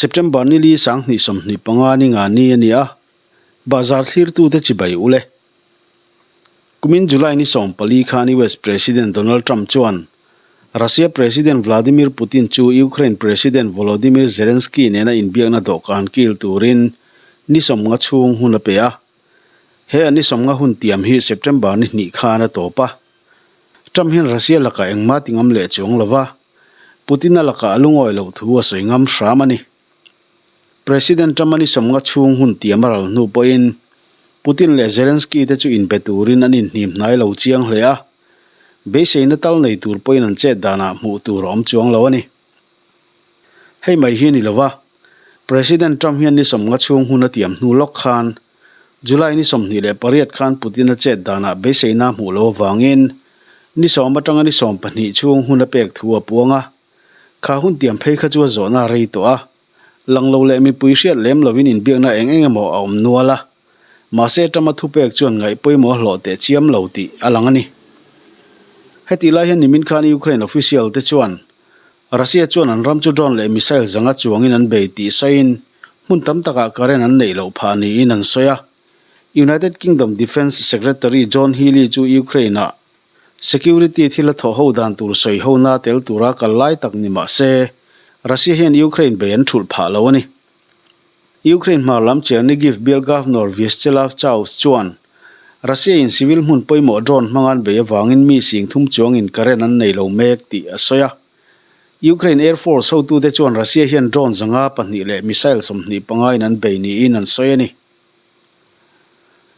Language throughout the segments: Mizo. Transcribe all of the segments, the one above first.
September ni li 2025 ni nga ni a ni a, bahzar thlirtute chibai ule. Kumin July ni 14 khan US President Donald Trump chuan Russia President Vladimir Putin chu Ukraine President Volodymyr Zelensky nena inbiakna dawhkan kil turin ni 50 chhung hun a pe a. He a ni 50 hun tiam hi September ni hnih khan a tawp a. Trump hian Russia lakah engmah ti ngam leh chuang lova, Putin-a lakah a lungawi loh thu a sawi ngam hram a ni. President Trump-a ni 50 chhung hun tiam a ral hnu pawhin Putin leh Zelensky te chu inbe turin an inhnim hnai lo chiang hle a. Beiseina tal nei tur pawhin an chet danah hmuh tur a awm chuang lo a ni. Hei mai hi a ni lo va, President Trump hian ni 50 chhung hun a tiam hnu lawk khan July ni 28 khan Putin-a chet danah beiseina hmuh lo avangin ni 10 atanga ni 12 chhung hun a pek thu a puang a. Kha hun tiam phei kha chu a zawhna a rei tawh a. Lang lo leh mipui hriat lem lovin inbiakna eng eng emaw a awm nual a. Mahse Trump-a thupek chuan ngaih pawimawh a hlawh teh chiam lo tih a lang a ni. Hetih lai hian nimin khan Ukraine official te chuan Russia chuan an ram chu drone leh missile zanga chuangin an bei tih sawiin hmun tam takah current an neih loh phah niin an sawi a. United Kingdom Defence Secretary John Healey chu Ukraine-ah Security thil a thawh ho dan tur sawi hona tel tura kal lai tak ni mah se, Russia hian Ukraine bei an thulh phah lo a ni. Ukraine hmar lam Chernigiv bial Governor Vyacheslav Chaus chuan Russia-in civil hmun pawimawh drone hmanga an bei avangin mi 30,000 chuangin current an nei lo mek tih a sawi a. Ukraine Air Force hotute chuan Russia hian drone 502 leh missile 25 in an bei niin an sawi a ni.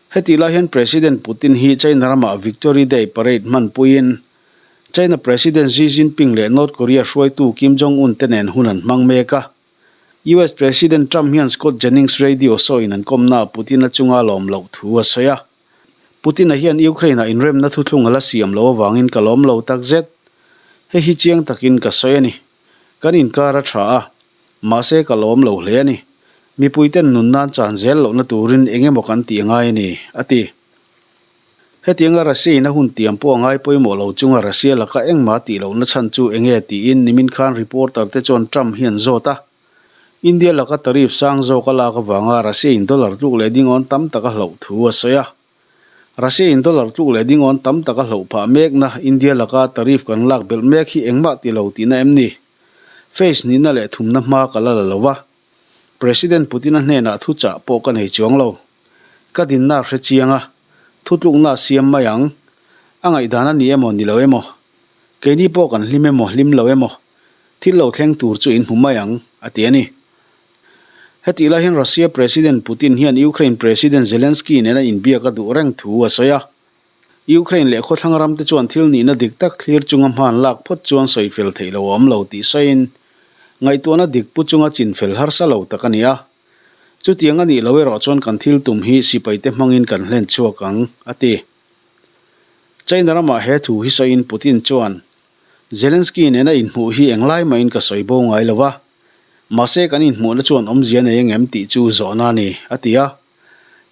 Hetih lai hian President Putin hi China ramah Victory Day parade hmanpuiin China President Xi Jinping leh North Korea hruaitu Kim Jong-un te nen hun an hmang mek a. US President Trump hian Scott Jennings radio show-in an kawmnaah Putin-a chunga lawm loh thu a sawi a. Putin-a hian Ukraine-ah inremna thuthlung a la siam loh avangin ka lawm lo takzet. Hei hi chiang takin ka sawi a ni. Kan inkar a tha a, mahse ka lawm lo hle a ni. Mipuiten nun nan chan zel lohna turin eng emaw kan tih a ngai a ni, a ti. Hetianga Russia-in a hun tiam pawh a ngai pawimawh lo chunga Russia laka engmah tih lohna chhan chu eng nge tiin nimin khan reporter te chuan Trump hi an zawt a. India laka tariff sang zawk a lak avanga Russia-in dollar tluk leh dingawn tam tak a hloh thu a sawi a. Russia-in dollar tluk leh dingawn tam tak a hloh phah mekna India laka tariff kan lak belh mek hi engmah ti lo tihna em ni? Phase nihna leh thumna hma ka la la lo va. President Putin-a hnenah thuchah pawh ka nei chuang lo. Ka dinna hre chiang a, thutlukna a siam mai ang. A ngaihdan a ni emaw ni lo emaw? Keini pawh kan hlim emaw hlim lo emaw? Thil lo thleng tur chu in hmu mai ang, a ti a ni. Hetih lai hian Russia President Putin hian Ukraine President Zelensky nena inbiak a duh reng thu a sawi a. Ukraine leh khawthlang ram te chuan thil nihna dik tak thlir chunga hman lak phawt chuan sawi fel theih lo a awm lo tih sawiin, ngaihtuahna dik pu chunga chin fel harsa lo tak a ni a. Chutiang a nih lo erawh chuan kan thil tum hi sipai te hmangin kan hlen chhuak ang, a ti. China ramah he thu hi sawiin Putin chuan, Zelensky nena inhmuh hi englai mahin ka sawi bo ngai lo va, mahse kan inhmuhna chuan awmzia nei angem tih chu zawhna a ni, a ti a.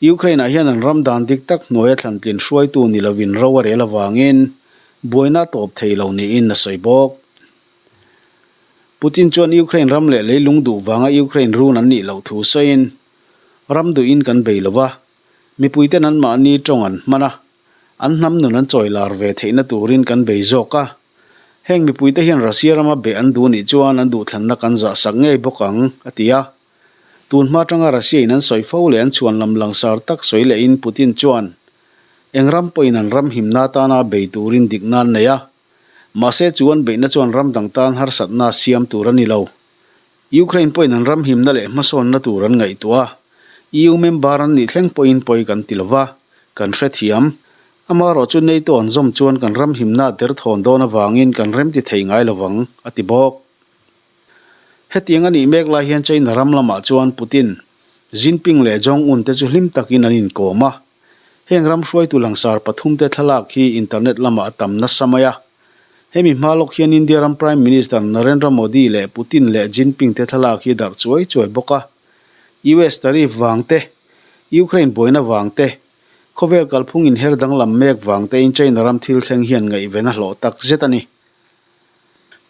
Ukraine-ah hian an ram dan dik tak hnuaia thlantlin hruaitu ni lovin ro a rel avangin buaina a tawp thei lo niin a sawi bawk. Putin chuan Ukraine ram leh leilung duh vanga Ukraine run an nih loh thu sawiin, Ram duhin kan bei lo va, mipuiten anmahni tawng an hman a, An hnam nun an chawi lar ve theihna turin kan bei zawk a. Heng mipuite hian Russia rama beh an duh nih chuan an duhthlanna kan zah sak ngei bawk ang, a ti a. Tun hma atanga Russia in an sawi fo leh an chhuan lam langsar tak sawi lehin Putin chuan eng ram pawhin an ram himna atana bei turin dikna an nei a. Mahse chu an beihna chuan ram dang tan harsatna siam tur a ni lo. Ukraine pawhin an ram himna leh hmasawnna tur an ngaihtuah a, EU member an nih thleng pawhin pawi kan ti lova, kan hrethiam. Amaherawh chu NATO an zawm chuan kan ram himna a derthawn dawn avangin kan remti thei ngai lovang, a ti bawk. Hetiang a nih mek lai hian China ram lamah chuan Putin, Jinping leh Jong-un te chu hlim takin an inkawm a. Heng ram hruaitu langsar pathumte thlalak hi internet lamah a tam nasa mai a. Hemi hma lawk hian India ram Prime Minister Narendra Modi leh Putin leh Jinping te thlalak hi darh chuai chuai bawk a. US tariff vang te, Ukraine buaina vang te, khawvel kalphung inher danglam mek vang tein China ram thil thleng hian ngaihven a hlawh tak zet a ni.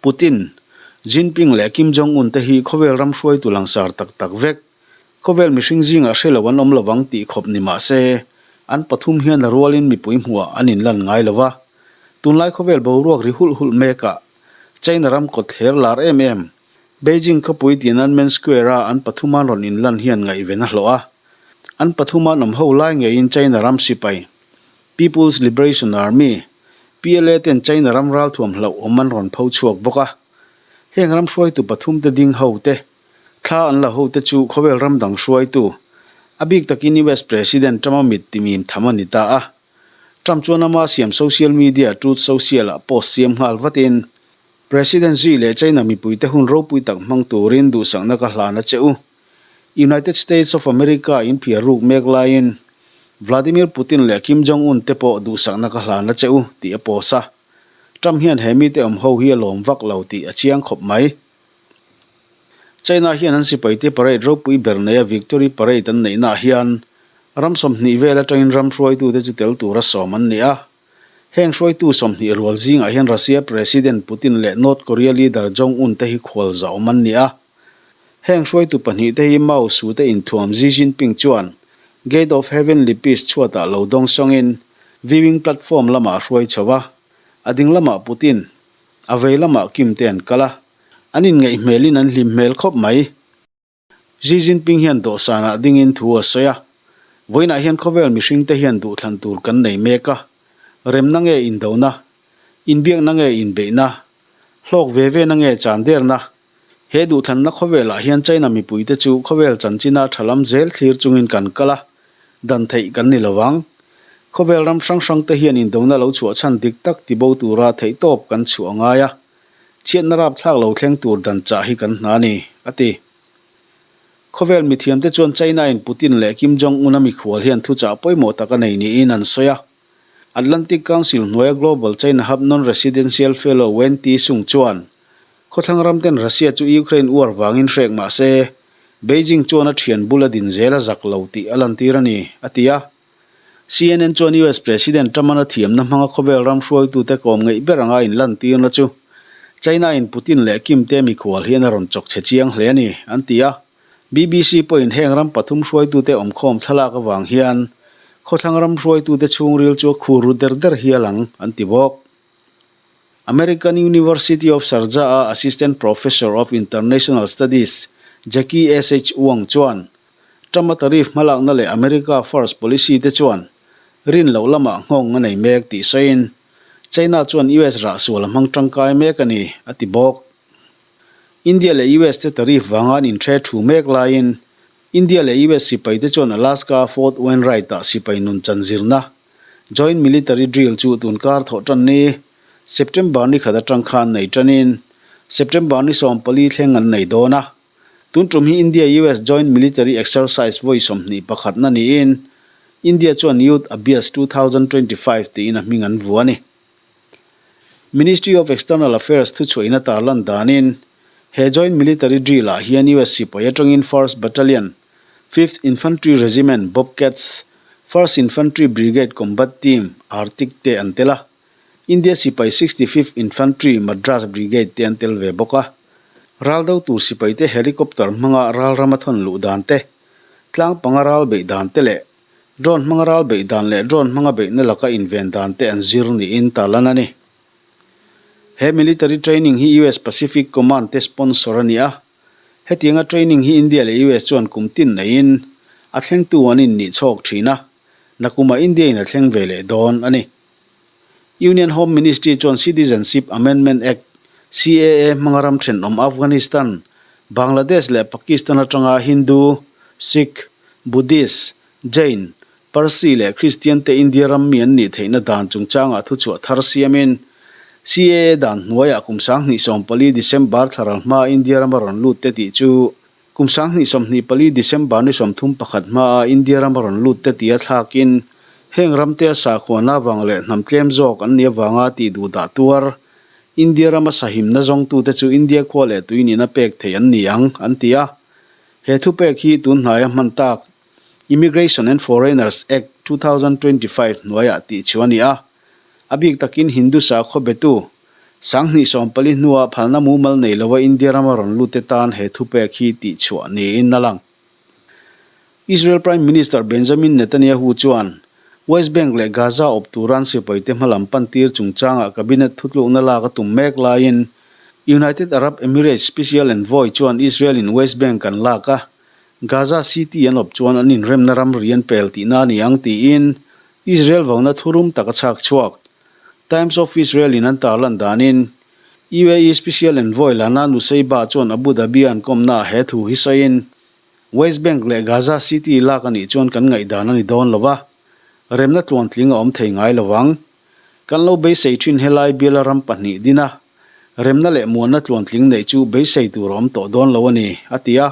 Putin, Jinping leh Kim Jong-un te hi khawvel ram hruaitu langsar tak tak vek. Khawvel mihring zingah hre lo an awm lovang tih khawp ni mah se, an pathum hian a rualin mipui hmuhah an inlan ngai lo va. Tunlai khawvel boruak ri hulh hulh mekah China ram kawt thler lar em em, Beijing khawpui Tiananmen Square-a an pathum an rawn inlan hian ngaihven a hlawh a. An pathum an awm ho lai ngeiin China ram sipai, People's Liberation Army, PLA ten China ram ralthuam hlauh awm an rawn pho chhuak bawk a. Heng ram hruaitu pathum te ding ho te, thla an la ho te chu khawvel ram dang hruaitu, a bik takin US President Trump-a mit timim tham a ni ta a. Trump chuan ama siam social media Truth Social-ah post siam nghal vatin, President Xi leh China mipuite hun ropui tak hmang turin duhsakna ka hlan a che u. United States of America in phiar ruk mek laiin Vladimir Putin leh Kim Jong-un te pawh duhsakna ka hlan a che u tih a post a. Trump hian he mite awm ho hi a lawm vak lo tih a chiang khawp mai. China hian an sipaite parade ropui ber neia Victory Parade an neihnaah hian ram 20 vel atangin ram hruaitute chu tel tura sawm an ni a. Heng hruaitu 20 rual zingah hian Russia President Putin leh North Korea leader Jong-un te hi khual zahawm an ni a. Heng hruaitu pahnihte hi Mao Tse te inthuam Xi Jinping chuan Gate of Heavenly Peace chhuatah lo dawng sawngin viewing platform lamah a hruai chho a, a ding lamah Putin, a vei lamah Kim te an kal a, an inngeih hmelin an hlim hmel khawp mai. Xi Jinping hian dawhsanah dingin thu a sawi a, Vawiinah hian khawvel mihringte hian duhthlan tur kan nei mek a, remna nge indona, inbiakna nge inbeihna, hlawk ve vena nge chan derna. He duhthlanna khawvelah hian China mipuite chu khawvel chanchina tha lam zel thlir chungin kan kal a, dan theih kan ni lo vang. Khawvel ram hrang hrangte hian indona lo chhuah chhan dik tak tibo tura theihtawp kan chhuah a ngai a. Chhiatna rapthlak lo thleng tur dan chah hi kan hna a ni, a ti. Khawvel mithiamte chuan China-in Putin leh Kim Jong-un a mikhual hian thuchah pawimawh tak a nei niin an sawi a. Atlantic Council hnuaia Global China Hub Non-Residential Fellow Wen Ti Sung chuan, Khawthlang ramten Russia chu Ukraine uar vangin hrek mah se, Beijing chuan a thian bul a din zel a zak lo tih a lantir a ni, a ti a. CNN chuan US President Trump-an a thiamna hmanga khawvel ram hruaitute kawm ngeih ber anga inlantirna chu China-in Putin leh Kim te mikhual hian a rawn chawk chhe chiang hle a ni, an ti a. BBC pawhin heng ram pathum hruaitute awmkhawm thlalak avang hian khawthlang ram hruaitute chhungril chu a khur ru der der hial ang, an ti bawk. American University of Sharjah-a Assistant Professor of International Studies Jackie SH Wong chuan Trump-a tariff hmalakna leh America First policy te chuan rin loh lamah nghawng a nei mek tih sawiin China chuan US rah sual a hmang tangkai mek a ni, a ti bawk. India leh US te tariff vanga an inhre thu mek laiin India leh US sipai te chuan Alaska Fort Wainwright-ah sipai nun chan zirna Joint Military Drill chu tunkar thawh tan ni September ni khat atang khan nei tanin September ni 14 thleng an nei dawn a. Tun tum hi India-US Joint Military Exercise vawi 21 na niin India chuan Yudh Abhyas 2025 tiin a hming an vuah a ni. Ministry of External Affairs thuchhuahina tarlan danin he Joint Military Drill-ah hian US sipai atangin First Battalion, Fifth Infantry Regiment Bobcats, First Infantry Brigade Combat Team, Arctic te an tel a. India sipai 65th Infantry Madras Brigade te an tel ve bawk a. Ral do tur sipai te helicopter hmanga ral rama thawn luh dan te, tlang panga ral beih dan te leh drone hmanga ral beih dan leh drone hmanga beihna laka inven dan te an zir niin tarlan a ni. He military training hi US Pacific Command te sponsor a ni a. Hetianga training hi India leh US chuan kum tin neiin a thlengtu an innih chhawk thin a, nakumah India in a thleng ve leh dawn a ni. Union Home Ministry chuan Citizenship Amendment Act, CAA, hmanga ram thenawm Afghanistan, Bangladesh leh Pakistan atanga Hindu, Sikh, Buddhist, Jain, Parsi leh Christian te India ram mi an nih theihna dan chungchangah thuchhuah thar siamin CAA dan hnuaiah kum 2014 December thlaral hmaa India rama rawn lut te tih chu Kum 2024 December ni 31 hmaa India rama rawn lut te tia thlakin heng ramtea sakhuana avang leh hnam tlem zawk an nih avanga tih duh dah tuar India rama sahimna zawngtute chu India khua leh tui nihna pek theih an ni ang, an ti a. He thupek hi tun hnaia hman tak Immigration and Foreigners Act 2025 hnuaiah tih chu a ni a. A bik takin Hindu sakhaw betu. 20 40 hnua phalna mumal nei lova India rama rawn lut te tan he thupek hi tihchhuah niin a lang. Israel Prime Minister Benjamin Netanyahu chuan West Bank leh Gaza awp tura an sipaite hmalam pantir chungchangah cabinet thutlukna lak a tum mek laiin United Arab Emirates Special Envoy chuan Israel in West Bank an lak a, Gaza City an awp chuan an inremna ramri an pel tihna a ni ang tiin Israel vauna thurum tak a chhak chhuak. Times of Israel in an tarlan danin UAE Special Envoy Lana Nusseibeh chuan Abu Dhabi a an kawmnaah he thu hi sawiin West Bank leh Gaza City lak a nih chuan kan ngaihdan a ni dawn lo va, remna tluantling a awm thei ngai lo vang. Kan lo beisei thin helai biala ram pahnih din a, remna leh muanna tluantling neih chu beisei tur a awm tawh dawn lo a ni, a ti a.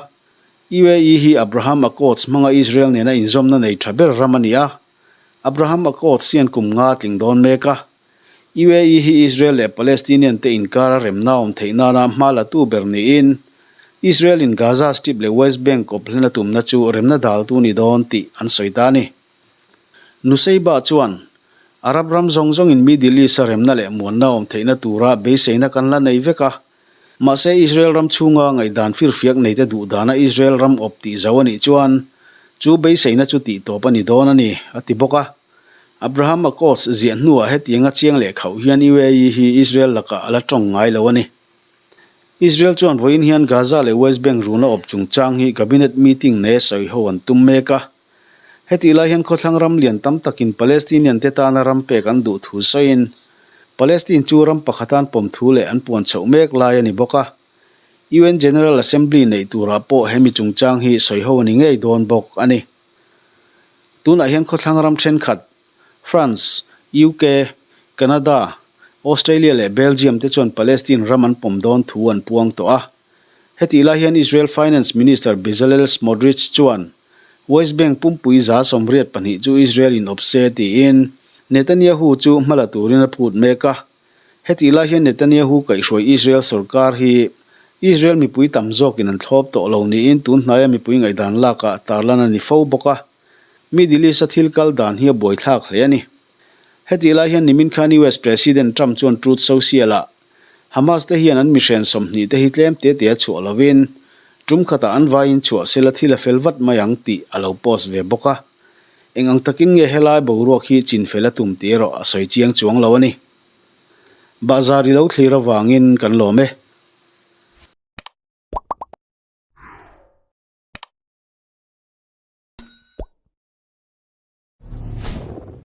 UAE hi Abraham Accords hmanga Israel nena inzawmna nei tha ber ram a ni a, Abraham Accords hian kum nga a tling dawn mek a. UAE hi Israel leh Palestinian te inkara remna awm theih nana hma la tu ber niin Israel in Gaza Strip leh West Bank kawp hlen a tumna chu remna daltu ni dawn tih an sawi ta a ni. Nusseibeh chuan, Arab ram zawng zawngin Middle East-a remna leh muanna awm theihna tura beiseina kan la nei vek a. Mahse Israel ram chhunga ngaihdan firfiak neite duh dana Israel ram awp tih zo a nih chuan chu beiseina chu tih tawp a ni dawn a ni, a ti bawk a. Abraham Accords ziah hnuah hetianga chiang leh khauh hian UAE hi Israel lakah a la tawng ngai lo a ni. Israel chuan vawiin hian Gaza leh West Bank runa awp chungchang hi Cabinet meeting nei sawi ho an tum mek a. Hetih lai hian khawthlang ram lian tam takin Palestinian te tana ram pek an duh thu sawiin Palestine chu ram pakhatan pawm thu leh an puan chhoh mek lai a ni bawk a. UN General Assembly neih turah pawh hemi chungchang hi sawi ho a ni ngei dawn bawk a ni. Tunah hian khawthlang ram thenkhat, France, UK, Canada, Australia leh Belgium te chuan Palestine ram an pawm dawn thu an puang tawh a. Hetih lai hian Israel Finance Minister Bezalel Smotrich chuan West Bank pumpui 82 chu Israel in awp se tiin Netanyahu chu hma la turin a phut mek a. Hetih lai hian Netanyahu kaihhruai Israel sorkar hi Israel mipui tam zawkin an thlawp tawh lo niin tun hnaia mipui ngaihdan lakah tarlan a ni fo bawk a. Middle East-a thil kal dan hi a buaithlak hle a ni. Hetih lai hian nimin khan US President Trump chuan Truth Social-ah Hamas te hian an mihren 20 te hi tlem te te a chhuah lovin tum khatah an vaiin chhuah sela thil a fel vat mai ang tih a lo post ve bawk a. Eng ang takin nge helai boruak hi chinfel a tum tih erawh a sawi chiang chuang lo a ni. Bahzar i lo thlir avangin kan lawm e.